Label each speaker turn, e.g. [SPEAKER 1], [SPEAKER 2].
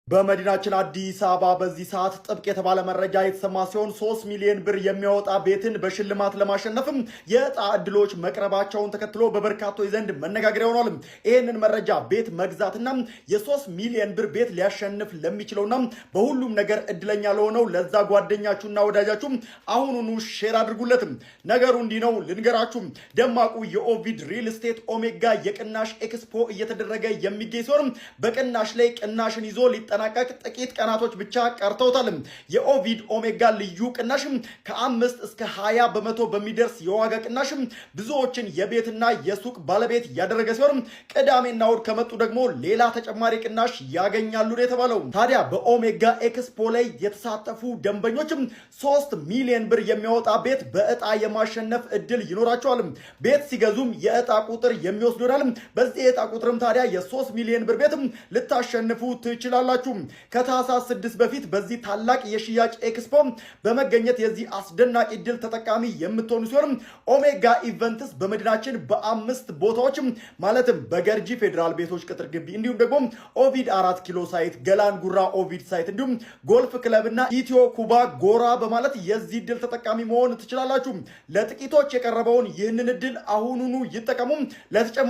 [SPEAKER 1] በመዲናችን አዲስ አበባ በዚህ ሰዓት ጥብቅ የተባለ መረጃ የተሰማ ሲሆን፣ 3 ሚሊዮን ብር የሚያወጣ ቤትን በሽልማት ለማሸነፍም የዕጣ ዕድሎች መቅረባቸውን ተከትሎ በበርካቶች ዘንድ መነጋገሪያ ሆኗል። ይህንን መረጃ ቤት መግዛትና የ3 ሚሊዮን ብር ቤት ሊያሸንፍ ለሚችለውና በሁሉም ነገር እድለኛ ለሆነው ለዛ ጓደኛችሁና ወዳጃችሁ አሁኑኑ share አድርጉለትም። ነገሩ እንዲህ ነው ልንገራችሁ። ደማቁ የኦቪድ ሪል ስቴት ኦሜጋ የቅናሽ ኤክስፖ እየተደረገ የሚገኝ ሲሆን በቅናሽ ላይ ቅናሽን ይዞ ሊጠናቀቅ ጥቂት ቀናቶች ብቻ ቀርተውታል። የኦቪድ ኦሜጋ ልዩ ቅናሽ ከ5 እስከ 20% በሚደርስ የዋጋ ቅናሽ ብዙዎችን የቤትና የሱቅ ባለቤት ያደረገ ሲሆን ቅዳሜና እሑድ ከመጡ ደግሞ ሌላ ተጨማሪ ቅናሽ ያገኛሉ ነው የተባለው። ታዲያ በኦሜጋ ኤክስፖ ላይ የተሳተፉ ደንበኞችም 3 ሚሊዮን ብር የሚያወጣ ቤት በእጣ የማሸነፍ እድል ይኖራቸዋል። ቤት ሲገዙም የእጣ ቁጥር የሚወስዱ ይሆናል። በዚህ የእጣ ቁጥርም ታዲያ የ3 ሚሊዮን ብር ቤትም ልታሸንፉ ትችላላችሁ። ከታህሳስ 6 በፊት በዚህ ታላቅ የሽያጭ ኤክስፖ በመገኘት የዚህ አስደናቂ እድል ተጠቃሚ የምትሆኑ ሲሆን ኦሜጋ ኢቨንትስ በመዲናችን በአምስት ቦታዎች፣ ማለትም በገርጂ ፌዴራል ቤቶች ቅጥር ግቢ፣ እንዲሁም ደግሞ ኦቪድ 4 ኪሎ site፣ ገላን ጉራ ኦቪድ site፣ እንዲሁም ጎልፍ ክለብና ኢትዮ ኩባ ጎራ በማለት የዚህ እድል ተጠቃሚ መሆን ትችላላችሁ። ለጥቂቶች የቀረበውን ይህንን እድል አሁኑኑ ይጠቀሙ። ለተጨማ